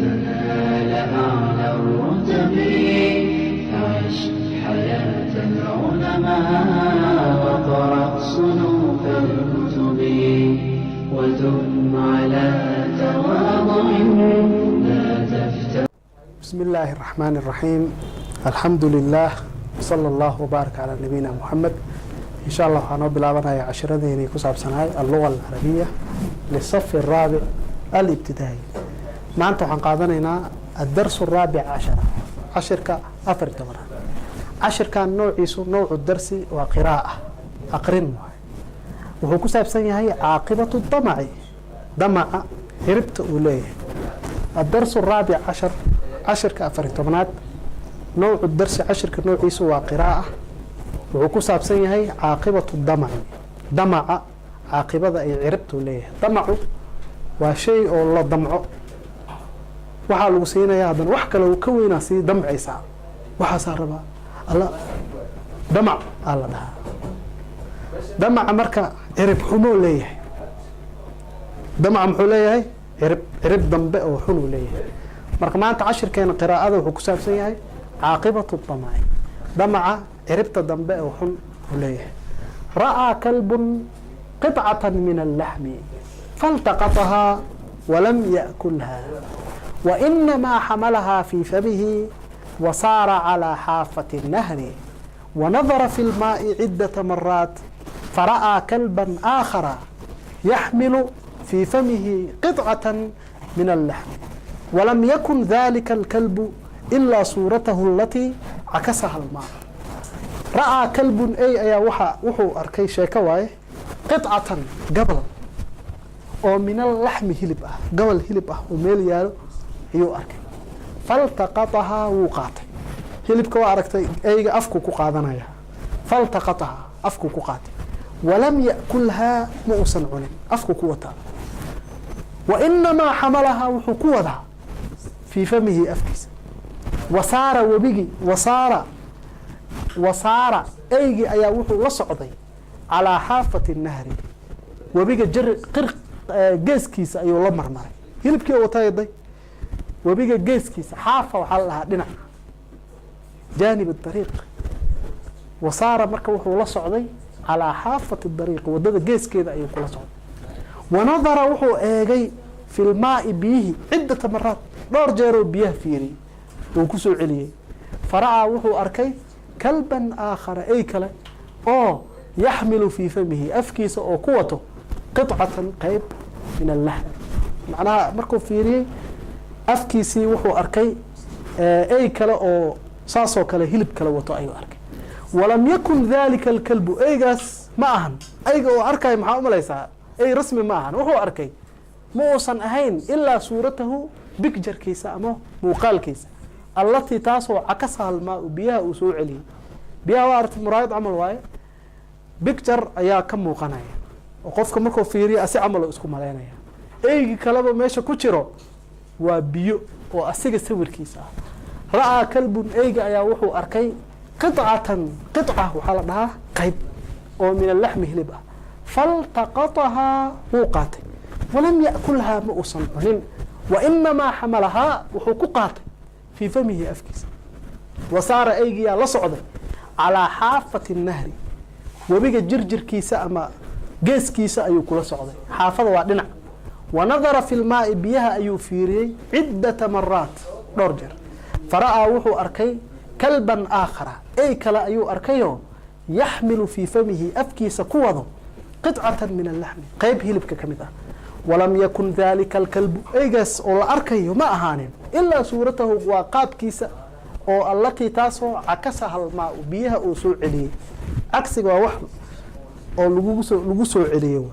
تنال أعلى الرتب. فعش حياة العلماء وقرأ صنوف الكتب، ودم على تواضع لا تفتر. بسم الله الرحمن الرحيم، الحمد لله، وصلى الله وبارك على نبينا محمد. إن شاء الله waxaa noo bilaabanaya cashiradeenii ku saabsanaay اللغة العربية للصف الرابع الابتدائي. Maanta waxaan qaadanaynaa الدرس الرابع عشر, cashirka 14aad. Cashirkan noociisu نوع الدرس waa قراءة, aqrin waay. Wuxuu ku saabsan yahay عاقبة الطمع, damaca ciribta uu leeyahay. الدرس الرابع عشر, cashirka 14aad, نوع الدرس, cashirka noociisu waa qiraa'ة. Wuxuu ku saabsan yahay عاقبة الطمع, damaca caaqibada ay ciribta uu leeyahay. Damacu waa shay oo la damco, waxaa lagu siinaya, haddana wax kale uu ka weynaa sii damcaysaa. Waxaasaa rabaa alla, damac aa la dhahaa. Damaca marka cirib xumoo leeyahay. Damaca muxuu leeyahay? Cirib dambe oo xun uu leeyahay. Marka maanta cashirkeena qiraa'ada wuxuu ku saabsan yahay عاقبة الطمع, damaca ciribta dambe oo xun uu leeyahay. رأى كلب قطعة من اللحم فالتقطها ولم يأكلها، وإنما حملها في فمه وسار على حافة النهر ونظر في الماء عدة مرات، فرأى كلبا آخر يحمل في فمه قطعة من اللحم، ولم يكن ذلك الكلب إلا صورته التي عكسها الماء. رأى كلب, ey ayaa waxa wuxuu arkay, sheeko waaye, قطعة, gabal oo من اللحم, hilib ah, gabal hilib ah oo meel yaalo ayuu arkay. فالتقطها, wuu qaatay hilibka. Waa aragtay, eyga afkuu ku qaadanaya. فالتقطها, afkuu ku qaatay. ولم يأكلها, ma uusan cunin, afkuu ku wataa. وإنما حملها, wuxuu ku wadaa, في فمه, afkiisa. وسار, webigii, وسار, وسار, eygii ayaa wuxuu la socday على حافة النهر, webiga jari qir geeskiisa ayuu la marmaray hilibkii oo watayday webiga geeskiisa. حافة waxaa la dhahaa dhinac, جانب الطريق. وسار, marka wuxuu la socday على حافة الطريق, wadada geeskeeda ayuu kula socday. ونظر, wuxuu eegay, في الماء, biyihi, عدة مرات, dhowr jeeroo biyaha fiiriyey, wuu kusoo celiyey. فرأى, wuxuu arkay, كلبا آخر, ey kale oo يحمل في فمه, afkiisa oo ku wato, قطعة, qeyb, من اللحم. Macnaha markuu fiiriyey afkiisii, wuxuu arkay ey kale oo saasoo kale hilib kale wato ayuu arkay. ولم يكن ذلك الكلب, eygaas ma ahan eyga oo arkay. Maxaa umalaysaa? Ey rasmi ma ahan wuxuu arkay, ma uusan ahayn, إلا صورته, picturekiisa ama muuqaalkiisa, التي, taasoo, عكسها الماء, biyaha uu soo celiyey. Biyaha waa aragtay, muraayad camal waaye, picture ayaa ka muuqanaya oo qofka markuu fiiriyo asi camal oo isku malaynaya. Eygii kaleba meesha ku jiro waa biyo oo asiga sawirkiisa ah. رأى كلب, eyga ayaa wuxuu arkay, قطعة, قطعة waxaa la dhahaa qayb, oo من اللحم, hilib ah. فالتقطها, wuu qaatay. ولم يأكلها, ma uusan cunin. وإنما حملها, wuxuu ku qaatay, في فمه, afkiisa. وسار, eygiyaa la socday, على حافة النهر, webiga jirjirkiisa ama geeskiisa ayuu kula socday. Xaafada waa dhinac. ونظر في الماء, biyaha ayuu fiiriyey, عدة مرات, dhowr jeer. فرأى, wuxuu arkay, كلبا آخر, ey kale ayuu arkayoo, يحمل في فمه, afkiisa ku wado, قطعة من اللحم, qeyb hilibka ka mid ah. ولم يكن ذلك الكلب, eygaas oo la arkayo ma ahaanin, إلا صورته, waa qaabkiisa oo, التي, taasoo, عكسها الماء, biyaha uu soo celiyey. Cagsiga waa wax oo lagu soo celiyey. Wa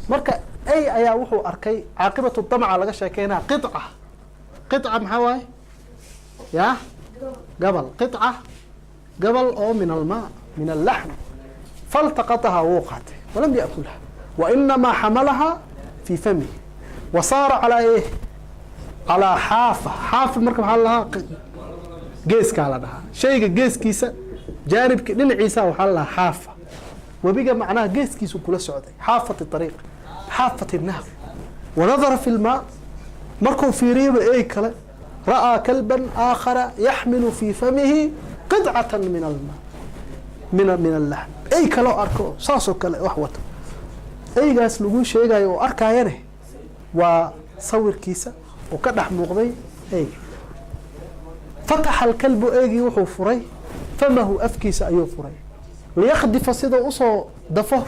marka ey ayaa wuxuu arkay, عاقبة الطمع laga sheekeynaya. قطعة, قطعة maxaa waaye? Ya gabal, قطعة, gabal oo من الماء, من اللحم. فالتقطها, wuu qaatay. ولم يأكلها وإنما حملها في فمه وسار على إيه؟ على حافة. حافة marka maxaa la dhahaa? Geeskaa la dhahaa. Shayga geeskiisa, jaanibka dhinaciisa waxaa la dhahaa حافة. Webiga macnaha geeskiisu kula socday, حافة الطريق, حافة النهر. ونظر في الماء. Markuu fiiriyaba ey kale, ra'aa kalban aakhara yaxmilu fii famihi qidcatan min alma min allaxm. Ey kaloo arko saasoo kale wax wato. Eygaas laguu sheegayo oo arkaayane waa sawirkiisa oo ka dhex muuqday eyga. Fataxa alkalbu, eygii wuxuu furay, famahu, afkiisa ayuu furay, liyakdifa, siduu usoo dafo,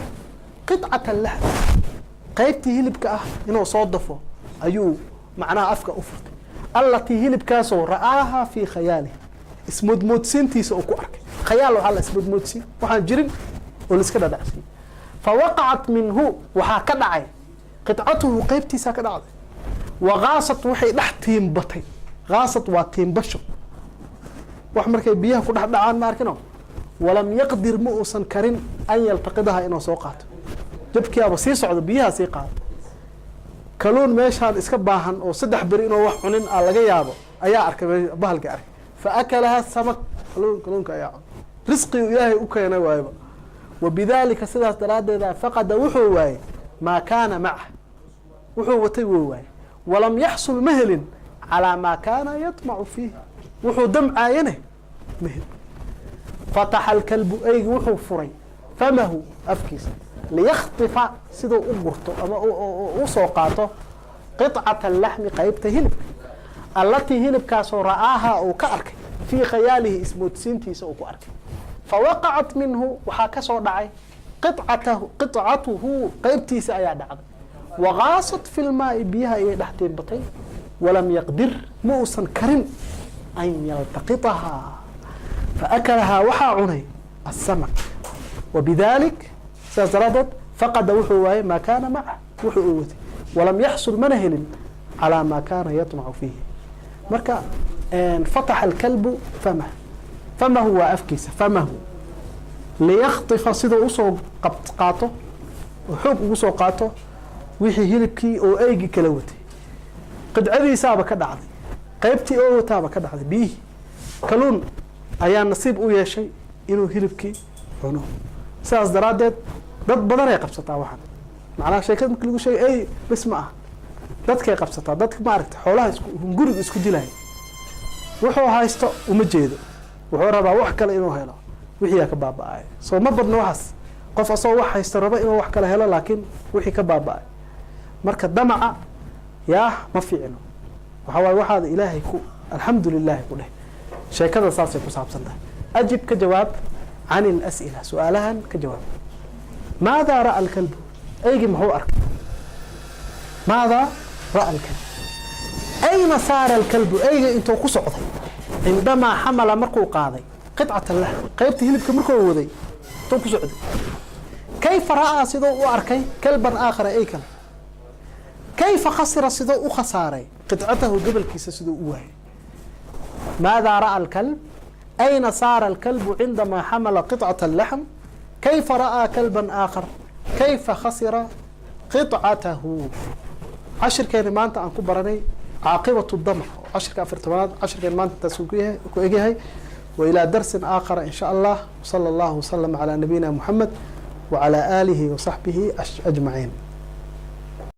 qidcata laxm, qaybtii hilibka ah inuu soo dafo ayuu macnaha afka u furtay, allatii, hilibkaasoo, ra'aaha fii khayaalihi, ismoodmoodsiintiisa uu ku arkay. Khayaal waxaa la ismoodmoodsiin, waxaan jirin oo laiska dhadhacsiiyey. Fawaqacat minhu, waxaa ka dhacay, qidcatuhu, qaybtiisaa ka dhacday. Wagaasat, waxay dhex tiimbatay. Gaasad waa tiimbasho, wax markay biyaha ku dhex dhacaan, ma arkino. Walam yaqdir, ma uusan karin, an yaltaqidaha, inuu soo qaato. Jabkiiaba sii socdo, biyaha sii qaado. Kaluun meeshaan iska baahan oo 3 beri inuu wax cunin a laga yaabo ayaa arkay bahalkii arkay. Fa akalaha samak, kaluunka ayaa cunay. Risqigu Ilaahay u keenay waayba. Wabidaalika, sidaas daraaddeeda, faqada, wuxuu waayey, maa kaana macah, wuxuu watay wuu waayey. Walam yaxsul, ma helin, calaa maa kaana yatmacu fiih, wuxuu damcaayane ma helin. Fataxa alkalbu, eygi wuxuu furay, famahu, afkiisa, liyakhtifa, siduu u gurto ama usoo qaato, qicata laxmi, qaybta hilibka, allatii, hilibkaasoo, ra'aaha, uu ka arkay, fii khayaalihi, ismoodsiintiisa uu ku arkay. Fawaqacat minhu, waxaa kasoo dhacay, qicatahu, qicatuhu, qaybtiisa ayaa dhacday. Wagaasat fi lmaai, biyaha ayay dhex tiimbatay. Walam yaqdir, ma uusan karin, an yaltaqitahaa. Faakalahaa, waxaa cunay, asamak. Wabidalik, sidaas daraadeed, faqada, wuxuu waayey, maa kaana macah, wuxuu uu watay. Walam yaxsul, mana helin, calaa maa kaana yatmacu fiihi. Marka fataxa alkalbu famah, famahu waa afkiisa, famahu, liyakhtifa, siduu usoo qaato oo xoog ugu soo qaato wixii hilibkii oo eygii kala watay. Qidcadiisaaba ka dhacday, qaybtii oo wataaba ka dhacday biyihii. Kaluun ayaa nasiib u yeeshay inuu hilibkii cuno. Sidaas daraaddeed dad badanay qabsataa waxaan. Macnaha sheekada marki lagu sheegay ey bes ma aha, dadkay qabsataa. Dadka, maaragta, xoolaha isku hunguriga isku dilaya, wuxuu haysto uma jeedo, wuxuu rabaa wax kale inuu helo, wixiyaa ka baaba-ay. Soo ma badno waxaas? Qof asagoo wax haysto raba inuu wax kale helo, laakiin wixii ka baaba-ay. Marka damaca yaa ma fiicno. Waxaa waaye waxaada Ilaahay ku alxamdu lilahi ku dheh. Sheekada saasay ku saabsan tahay. Ajib, ka jawaab, can ilas'ila, su-aalahan ka jawaab. Maadaa ra'a alkalbu? Eygii muxuu arkay? Maadaa ra'a alkalb? Ayna saara alkalbu? Eyga intuu ku socday? Cindamaa xamala, markuu qaaday, qicata laxm, qaybta hilibka markuu waday, intuu ku socday? Kayfa ra'aa, siduu u arkay, kalban aakhara, ey kale? Kayfa khasira, siduu u khasaaray, qidcatahu, gobolkiisa siduu u waayay? Maadaa ra'a alkalb? Ayna saara alkalbu cindamaa xamala qicata alaxm? Kayfa ra'aa kalban aakhar? Kayfa khasira qicatahu? Cashirkeeni maanta aan ku baranay caaqibatu damc, cashirka 14aad. Cashirkeeni maanta intaas ku egyahay. Wa ilaa darsin aakhara in sha Allah. Sala allahu wasalam calaa nabiyina Muxamed wacalaa aalihi wasaxbihi ajmaciin.